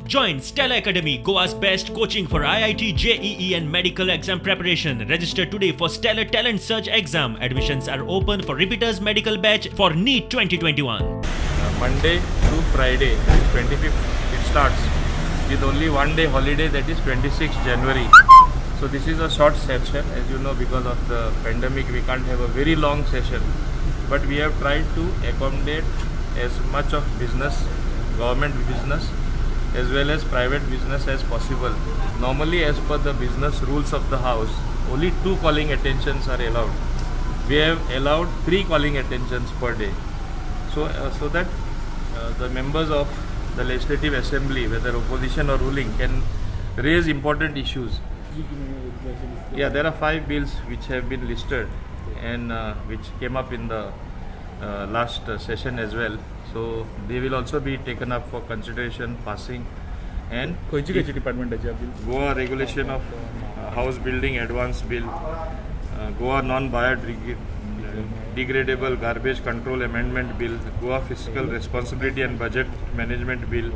Join Stellar Academy, Goa's best coaching for IIT, JEE and medical exam preparation. Register today for Stellar Talent Search exam. Admissions are open for repeaters medical batch for NEET 2021. Monday to Friday, 25th it starts with only one day holiday, that is 26th January. So this is a short session. As you know, because of the pandemic we can't have a very long session, but we have tried to accommodate as much of business, government business as well as private business as possible. Normally, as per the business rules of the house, only 2 calling attentions are allowed. We have allowed 3 calling attentions per day, so that the members of the Legislative Assembly, whether opposition or ruling, can raise important issues. Yeah, there are 5 bills which have been listed and which came up in the last session as well. So they will also be taken up for consideration, passing, and Goa Regulation of House Building Advance Bill, Goa Non-Biodegradable Garbage Control Amendment Bill, Goa Fiscal Responsibility and Budget Management Bill,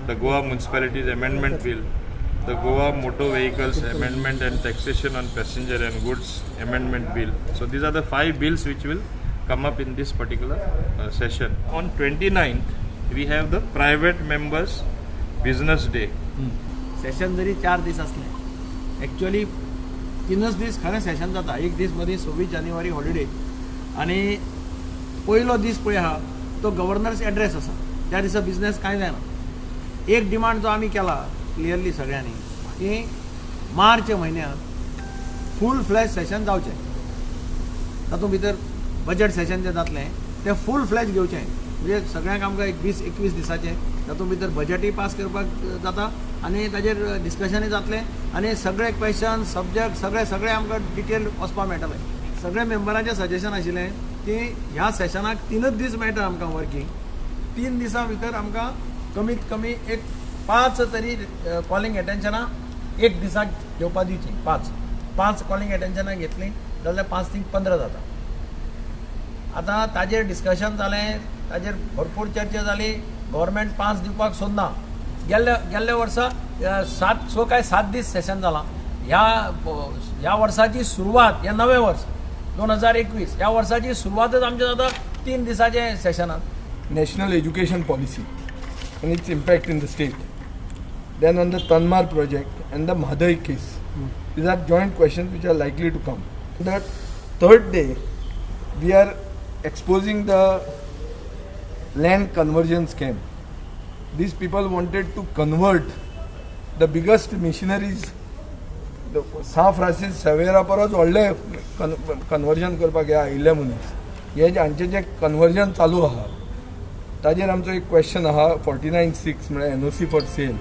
the Goa Municipalities Amendment Bill, the Goa Motor Vehicles Amendment and Taxation on Passenger and Goods Amendment Bill. So these are the 5 bills which will come up in this particular session. On 29th, we have the Private Members Business Day. Session जरी 4 दीस आसले, actually 3 दीस खरें सेशन जाता. एक दीस मदीं 26 जानेवारी हॉलिडे आनी पयलो दीस पळय आहा तो गव्हर्नर्स एड्रेस आसा. त्या दिसा बिजनेस कांय जायना. एक डिमांड जो आमी केला क्लियरली सगळ्यांनी की मार्च म्हयन्यांत फूल फ्लॅश सेशन जावचें. तातूंत भितर बजेट सेशन जें जातलें तें फूल फ्लॅश घेवचें, म्हणजे सगळ्यांक आमकां एक 20-21 दिसाचें, तातूंत भितर बजेटूय पास करपाक जाता आनी ताजेर डिस्कशनूय जातलें आनी सगळे क्वेश्चन सब्जेक्ट सगळे सगळे आमकां डिटेल वचपाक मेळटलें. सगळे मेंबरांचें सजेशन आशिल्लें की ह्या सेशनाक 3 दीस मेळटा आमकां वर्किंग, 3 दिसां भितर आमकां कमीत कमी एक 5 तरी कॉलिंग एटेन्शनां एक दिसाक घेवपा दिवचीं. 5 कॉलिंग एटेन्शनां घेतलीं जाल्यार 5 3 15 जाता. आतां ताजेर डिस्कशन जालें, ताजेर भरपूर चर्चा जाली. गव्हर्मेंट 5 दिवपाक सोदना. गेल्ल्या वर्सा 7 काय 7 दीस सेशन जालां. ह्या वर्साची सुरवात, ह्या नवें वर्स 2021 ह्या वर्साची सुरवातच आमचें जाता 3 दिसाचें सेशनान. National education policy and its impact in the state, then on the Tanmar project and the Mhadei case. These are joint questions which are likely to come. The third day, we are exposing the land conversion scam. These people wanted to convert the biggest missionaries, the San Francis Xavier परस व्हडले conversion करपाक हे आयिल्ले मनीस. हे हांचें जें conversion चालू आहा ताजेर आमचो एक क्वेश्चन आहा 49(6) म्हळ्यार NOC for sale.